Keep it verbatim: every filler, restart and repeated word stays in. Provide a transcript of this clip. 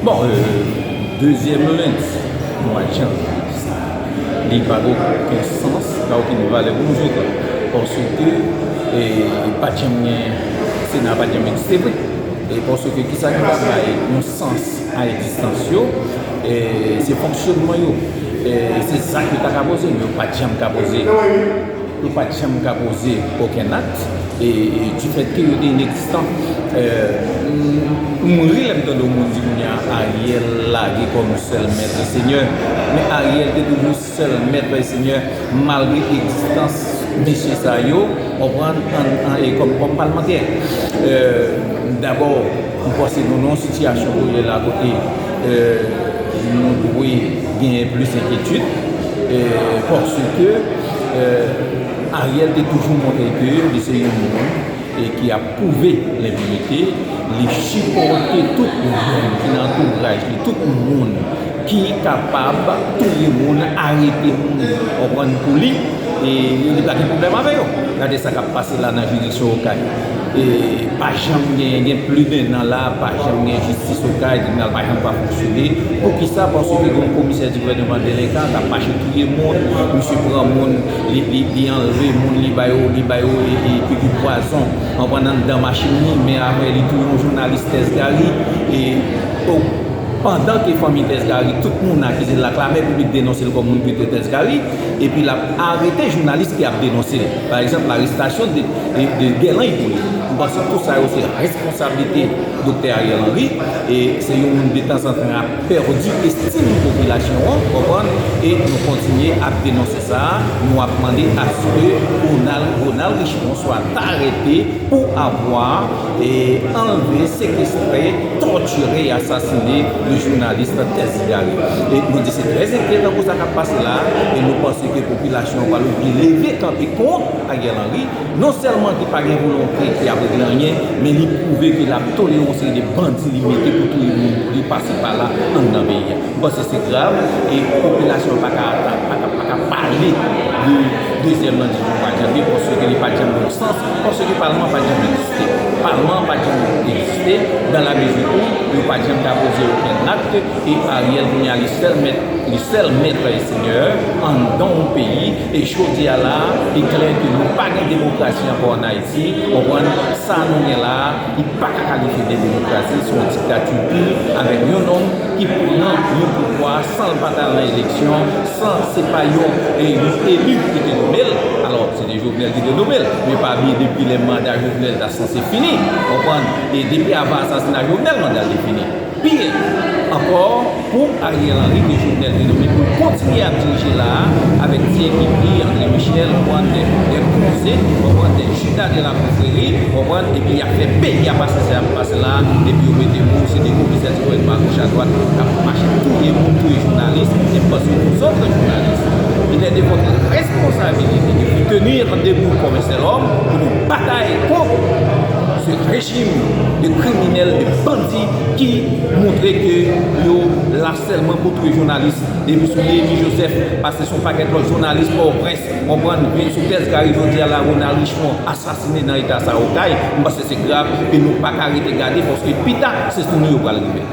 Bon, euh, dezyèm lendi mwa janvye sa, li pa gen okenn sans, pa okenn valè pou nou jodi a. Paske, eh, pa t janm gen, Sena pa t janm egziste vre. E paske kisa ki ta bay yon sans a egzistans yo, eh, se fonksyonman yo. Eh, se zak yo ta ka poze, men yo pa t janm ka poze. Yo pa t janm ka poze okenn akt. E, e difèt ke yo te inegzistan, eh, m, m ri lè m tande yon moun di kounye a Ariel lage kòm sèl mèt e senyè. Men Ariel te toujou sèl mèt e senyè, malgre egzistans mesye sa yo, konprann, an, an, e kòm, kòm palmantè. Eh, dabò, m panse nou nan yon sitiyasyon kounye a la kote, eh, nou dwe genyen plis enkyetid, eh, paske, eh, Ariel te toujou montre ke li se yon moun e ki ap pwouve lenpinite, li sipòte tout moun ki nan antouraj li, tout moun ki kapab touye moun, arete moun, konprann, pou li, e li pa gen pwoblèm avè yo. Gade sa k ap pase la nan jiridiksyon Okay. E pa janm gen, gen plis de en an la, pa janm gen jistis Okay, tribinal pa janm pa fonksyone. Poukisa? Paske gen yon komisè di gouvènman delenkan k ap mache touye moun, misye pran moun, li, li, li anlve moun, li ba yo, li ba yo e, e piki pwazon, konprann, anndan machin li, men apre li touye yon jounalis Tès Gari, e o, pandan ke fanmi Tès Gari, tout moun akize l la, klamè piblik denonse l kòm moun ki touye Tès Gari, epi l ap arete jounalis ki ap denonse l. Pa egzanp, larestasyon de, de, de Guerlain Hippolyte. M panse tout sa yo se responsablite Doktè Ariel Henry, e se yon moun detanzantan ap pèdi estim popilasyon an, konprann, e nou kontinye ap denonse sa, nou ap mande aske Ronald, Ronald Richemond swa arete pour avoir, eh, enlevé, séquestré, torturé et assassiné le journaliste Tès Gari. E nou di se trè enkyetan pou sa k ap pase la, e nou panse ke popilasyon an pral oblije leve kanpe kont Ariel Henry, non sèlman ki pa gen volonte ki ap regle anyen, men li pwouve ke l ap tolere yon seri de bandi li mete pou touye moun pou li pase pa la anndan peyi a. M panse se grav, e popilasyon an pa ka ata-, pa ka, pa ka pale de dezyèm lendi di mwa janvye, paske li pa t janm gen yon sans, paske palman an pa t janm egziste. Palman an pa t janm egziste, dans la mesure où yo pa t janm ka poze okenn akt, e Ariel kounye a li sèl mèt, li sèl mèt e senyè anndan yon peyi, e jodi a la, li klè ke nou pa gen demokrasi ankò an Ayiti, konprann, sa nou gen la a, li pa ka kalifye de demokrasi, se yon diktati pi, avèk yon nonm ki pran yon pouvwa san l pa t al nan eleksyon, san se pa yon, e, yon eli ki te nonme l. Alò, se te Jovenel ki te nonme l. Men pa bliye, depi lè manda Jovenel ta sanse fini, konprann, e depi avan asasina Jovenel, manda l te fini. Pi ankò, pou Ariel Henry ke Jovenel te nonme pou l kontinye ap dirije la a, avèk ti ekip li, André Michel, konprann, de, de Ponce, konprann, de Judas de la Confrérie, konprann, epi y ap fè peyi a pase sa y ap pase la a, epi yo mete moun, se de komisè ti gouvènman a goch a dwat, k ap mache touye moun, touye jounalis, e m panse yon zòt jounalis. Il est de votre responsabilité de vous tenir debout comme un seul homme pour nous batailler contre ce régime de criminels, de bandits ki montre ke yo la sèlman pou touye jounalis. Depi sou Néhémie Joseph, pase sou yon pakèt lòt jounalis Pòtoprens, konprann, vin sou Tès Gary jodi a la, Ronald Richemond asasinen nan eta sa Okay, m panse se grav, e nou pa ka rete gade, paske pita, se sou nou yo pral rive.